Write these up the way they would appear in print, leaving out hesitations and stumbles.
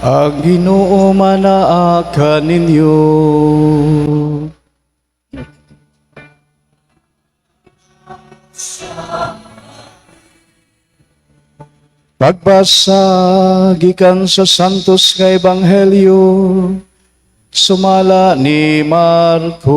Ang Ginoo manaa kaninyo. Pagbasa gikan sa Santos nga Ebanghelyo sumala ni Marcos.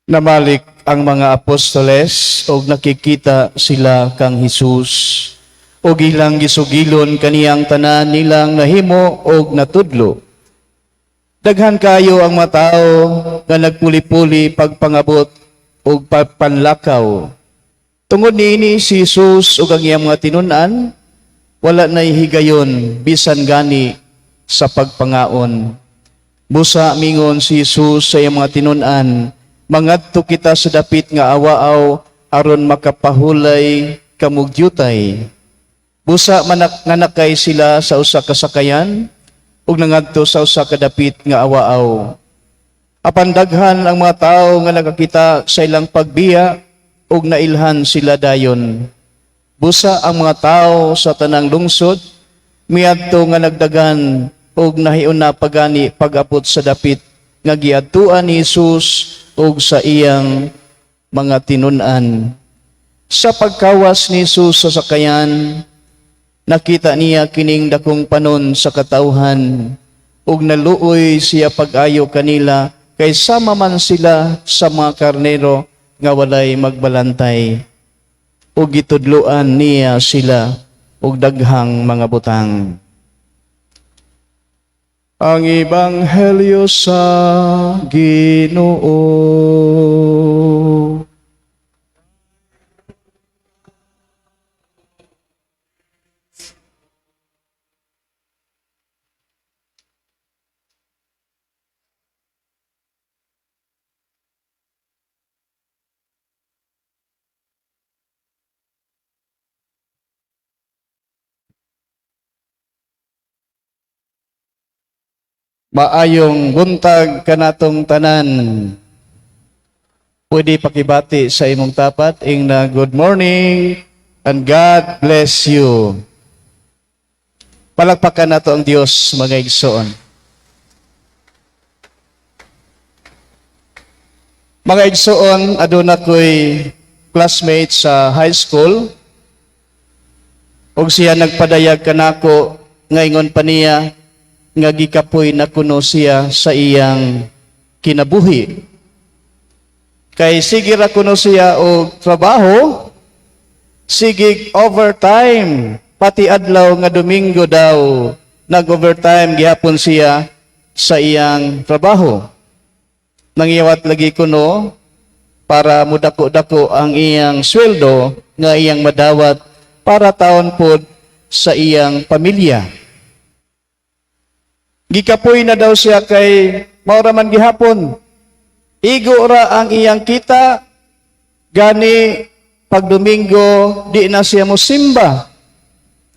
Namalik ang mga apostoles og nakikita sila kang Hesus og ilang gisugilon kaniyang tanan nilang nahimo og natudlo. Daghan kayo ang mga tao nga nagpuli-puli pagpangabot og pagpanlakaw. Tungod niini, si Jesus ug ang iyang mga tinun-an wala nay higayon bisan gani sa pagpangaon. Busa mingon si Jesus sa iyang mga tinun-an, "Mangadto kita sa dapit nga awaaw aron makapahulay kamog dyutay." Busa manak nanakay sila sa usa ka sakayan ug nangadto sa usa ka dapit nga awaaw. Apan daghan ang mga tawo nga nakakita sa ilang pagbiya ug nailhan sila dayon. Busa ang mga tawo sa tanang lungsod miadto nga nagdagan ug nahiuna pagani pag-abot sa dapit nga giadtuan ni Jesus ug sa iyang mga tinun-an. Sa pagkawas ni Jesus sa sakayan, nakita niya kining dakong panon sa katawhan ug naluoy siya pag-ayo kanila kay sama man sila sa mga karnero nga walay magbalantay. Ug gitudloan niya sila og daghang mga butang. Ang Ebanghelyo sa Ginoo. Maayong buntag kanatong tanan. Pwede pakibati sa imong tapat ing na good morning and God bless you. Palakpakan nato ang Dios, mga igsoon. Mga igsoon, aduna ko'y classmate sa high school. Ug siya nagpadayag kanako nga ingon pa niya nga gikapoy na kuno siya sa iyang kinabuhi. Kay sige ra kuno siya og trabaho, sige overtime, pati adlaw nga Domingo daw nag-overtime gihapon siya sa iyang trabaho. Nangiyawat lagi kuno para mudako-dako ang iyang sweldo nga iyang madawat para taon pod sa iyang pamilya. Gikapoy na daw siya kay maura man gihapon. Igo ra ang iyang kita, gani pag Domingo di na siya mosimba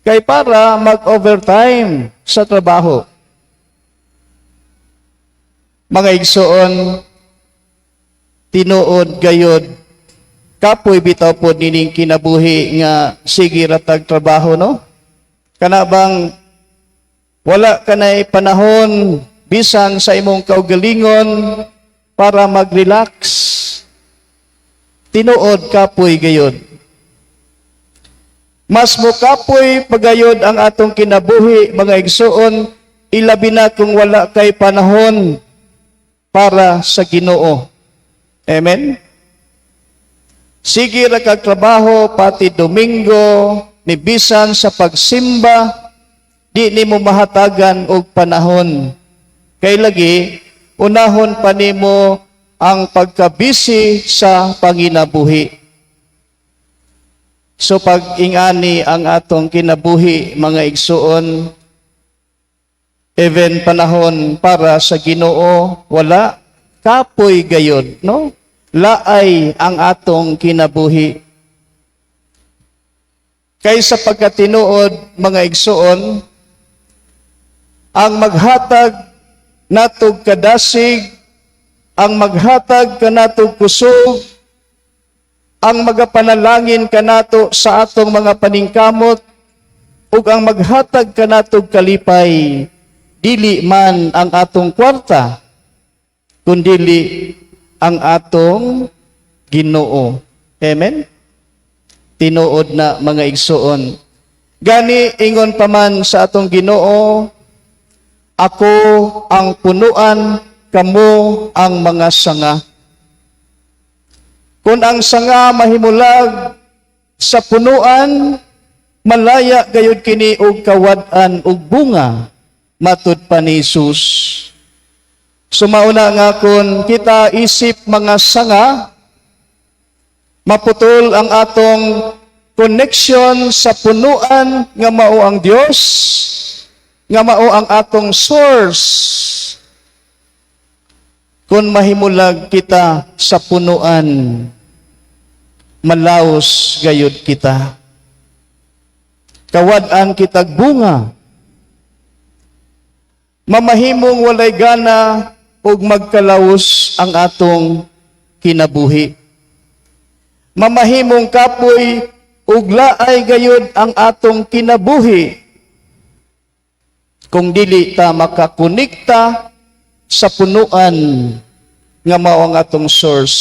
kay para mag-overtime sa trabaho. Mga igsoon, tinuod gayod kapoy bitaw pod nining kinabuhi nga sige ratag trabaho, no? Kana bang wala kanay panahon bisan sa imong kaugalingon para mag-relax? Tinuod kapoy gayod. Mas mukapoy pagayod ang atong kinabuhi, mga igsoon, Ilabi na kung wala kay panahon para sa Ginoo. Amen? Sige ra kag trabaho pati Domingo, ni bisan sa pagsimba, di nimo mahatagan og panahon. Kay lagi unahon pa nimo ang pagkabisi sa panginabuhi. So pag ingani ang atong kinabuhi, mga igsuon, even panahon para sa Ginoo wala, kapoy gayod, no? Laay ang atong kinabuhi. Kay sa pagkatinuod, mga igsuon, ang maghatag natog kadasig, ang maghatag kanatog kusog, ang magapanalangin kanato sa atong mga paningkamot, ug ang maghatag kanatog kalipay, dili man ang atong kwarta, kundili ang atong Ginoo. Amen? Tinuod na, mga igsuon. Gani ingon pa man sa atong Ginoo, "Ako ang punuan, kamo ang mga sanga." Kung ang sanga mahimulag sa punuan, malaya gayud kini og kawad-an og bunga, matud pa ni Jesus. So mao na nga kun kita isip mga sanga, maputol ang atong connection sa punuan nga mao ang Dios, nga mao ang atong source. Kung mahimulag kita sa punuan, malaos gayud kita. Kawad-an kitag bunga. Mamahimong walay gana ug magkalaos ang atong kinabuhi. Mamahimong kapoy ug laay gayud ang atong kinabuhi kung dili ta makakonekta sa punuan nga mao ang atong source,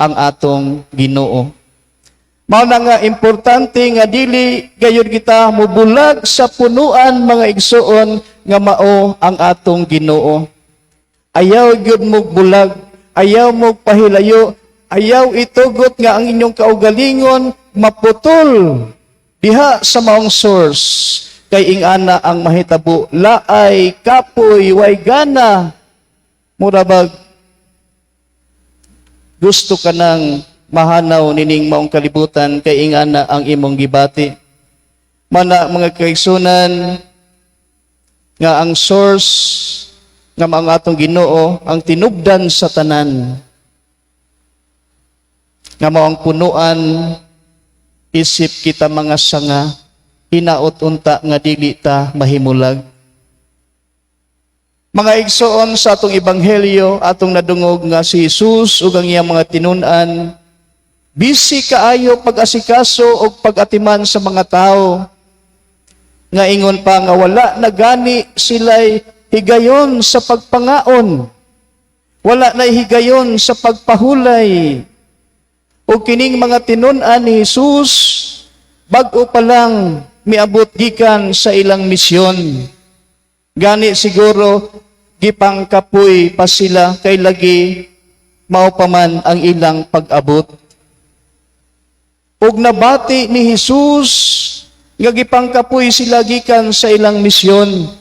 ang atong Ginoo. Mao na nga importante nga dili gayud kita mubulag sa punuan, mga igsuon, nga mao ang atong Ginoo. Ayaw gyud mo bulag, ayaw mo pahilayo, ayaw itugot nga ang inyong kaugalingon maputol diha sa maong source, kay ingana ang mahitabo, laay, kapoy, way gana, mura bag gusto ka nang mahanaw nining maong kalibutan kay ingana ang imong gibati. Mana, mga kaigsunan, nga ang source nga ang atong Ginoo ang tinubdan sa tanan nga mao ang punuan, isip kita mga sanga, hinaot unta nga dili ta mahimulag. Mga igsoon, sa atong ebanghelyo, atong nadungog nga si Jesus ug ang iyang mga tinun-an busy kaayo pag-asikaso og pag-atiman sa mga tao, nga ingon pa nga wala na gani sila'y higayon sa pagpangaon, wala na higayon sa pagpahulay. O kining mga tinun-an ni Jesus, bag-o pa lang miabot gikan sa ilang misyon. Gani siguro gipangkapoy pa sila kay lagi mao pa man ang ilang pag-abot. Ug nabati ni Jesus nga gipangkapoy sila gikan sa ilang misyon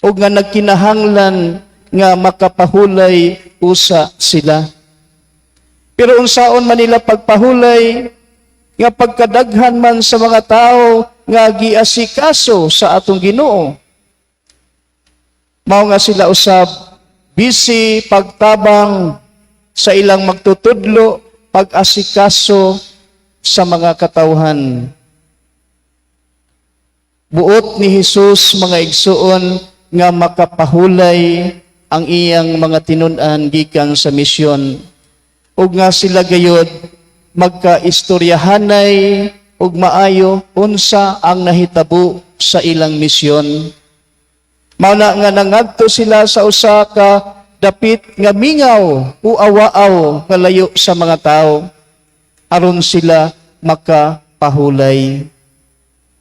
ug nga nagkinahanglan nga makapahulay usa sila. Pero unsaon man nila pagpahulay nga pagkadaghan man sa mga tao nga giasikaso sa atong Ginoo? Mao nga sila usab busy pagtabang sa ilang magtutudlo, pag-asikaso sa mga katawhan. Buot ni Jesus, mga igsuon, nga makapahulay ang iyang mga tinun-an gikan sa misyon ug nga sila gayod magkaistoryahanay ug maayo unsa ang nahitabo sa ilang misyon. Mao na nga nangadto sila sa usa ka dapit nga mingaw o awaaw nga layo sa mga tao aron sila makapahulay,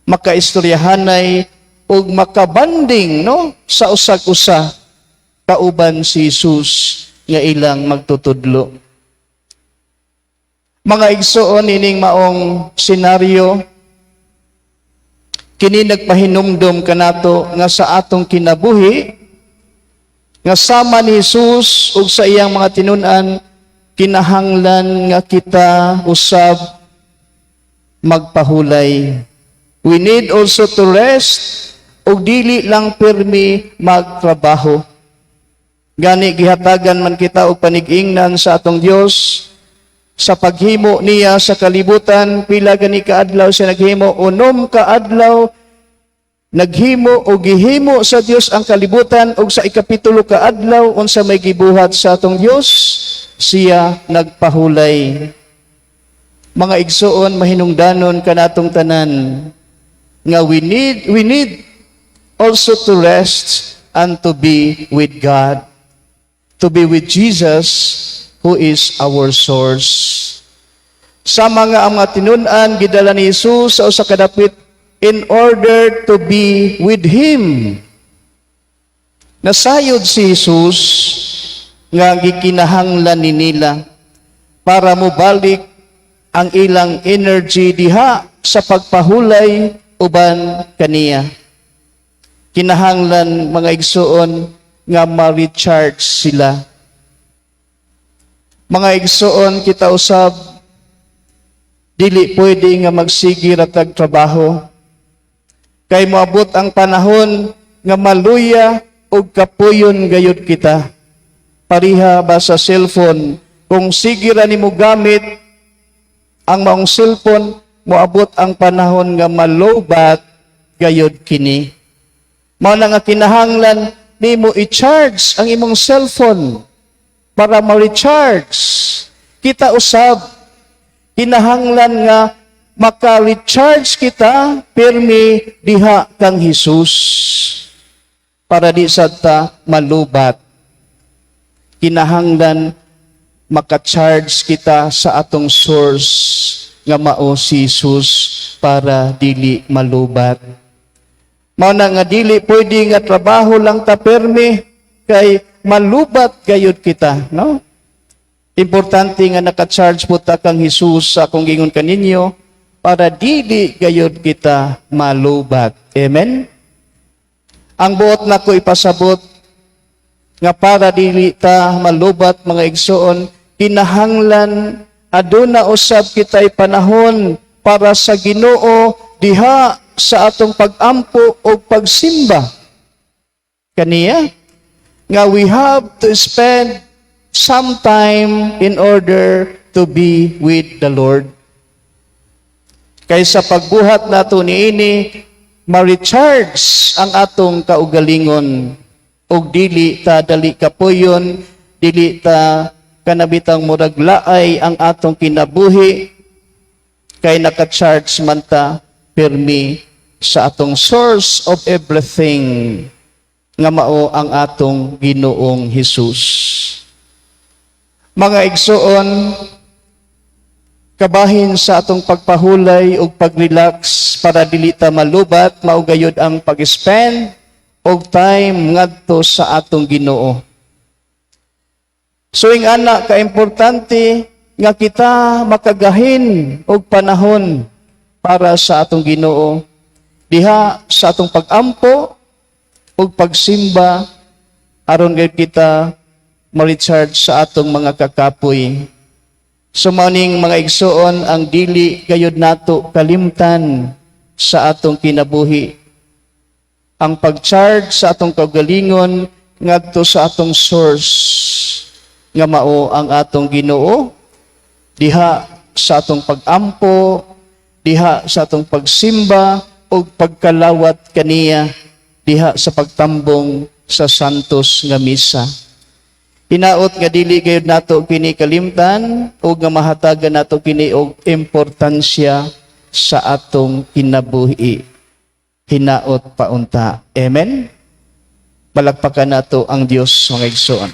makaistoryahanay ug makabanding, no, sa usag usa kauban si Jesus nga ilang magtutudlo. Mga igsoon, ining maong senaryo kini nagpahinumdom kanato nga sa atong kinabuhi nga sama ni Jesus ug sa iyang mga tinun-an, kinahanglan nga kita usab magpahulay. We need also to rest ug dili lang pirmi magtrabaho. Gani gihatagan man kita og panig-ingnan sa atong Dios sa paghimo niya sa kalibutan. Pila gani ka adlaw siya naghimo? 6 ka adlaw naghimo o gihimo sa Dios ang kalibutan, ug sa ikapitulo ka adlaw, unsa may gibuhat sa atong Dios? Siya nagpahulay. Mga igsoon, mahinungdanon kanatong tanan nga we need also to rest and to be with God, to be with Jesus, who is our source. Sa mga ang mga tinun-an gidala ni Jesus sa usa ka dapit in order to be with Him. Nasayod si Jesus nga gikinahanglan ni nila para mobalik ang ilang energy diha sa pagpahulay uban kaniya. Kinahanglan, mga igsoon, nga ma-recharge sila. Mga igsoon, kita usab dili pwede nga magsige ra tag trabaho. Kay moabot ang panahon nga maluya ug kapuyon gayud kita. Pareha ba sa cellphone, kung sige ra nimo gamit ang maong cellphone, moabot ang panahon nga malobat gayud kini. Mao na nga kinahanglan nimo i-charge ang imong cellphone para ma-recharge. Kita usab kinahanglan nga maka-recharge kita pirmi diha kang Jesus para di sad ta malubat. Kinahanglan maka-charge kita sa atong source nga mao si Jesus para dili malubat. Mao na nga dili pwede nga trabaho lang ta permi kay malubat gayud kita, no? Importante nga naka-charge po ta kang Jesus sa akong gingon kaninyo para dili gayud kita malubat. Amen? Ang buot nako ipasabot nga para dili ta malubat, mga igsoon, kinahanglan aduna usab kita'y panahon para sa Ginoo diha sa atong pag-ampo o pagsimba kaniya, nga we have to spend some time in order to be with the Lord. Kay sa pagbuhat nato niini, ma-recharge ang atong kaugalingon ug dili ta dali kapuyon, dili ta kanabitang murag laay ang atong kinabuhi kay naka-charge man ta pirmi sa atong source of everything nga mao ang atong Ginoong Hesus. Mga igsoon, kabahin sa atong pagpahulay ug pagrelax para dili ta malubat, mao gayud ang pag-spend og time ngadto sa atong Ginoo. So ing-ana kaimportante nga kita makagahin og panahon para sa atong Ginoo diha sa atong pag-ampo ug pagsimba aron gayud kita ma-recharge sa atong mga kakapoy. So mao ning, mga igsoon, ang dili gayud nato kalimtan sa atong kinabuhi. Ang pag-charge sa atong kaugalingon ngadto sa atong source nga mao ang atong Ginoo diha sa atong pag-ampo, diha sa atong pagsimba ug pagkalawat kaniya diha sa pagtambong sa Santos nga Misa. Hinaot nga dili gayud nato kini kalimtan ug nga mahatagan nato kini og importansya sa atong kinabuhi. Hinaot paunta. Amen. Palakpakan nato ang Dios, mga igsoon.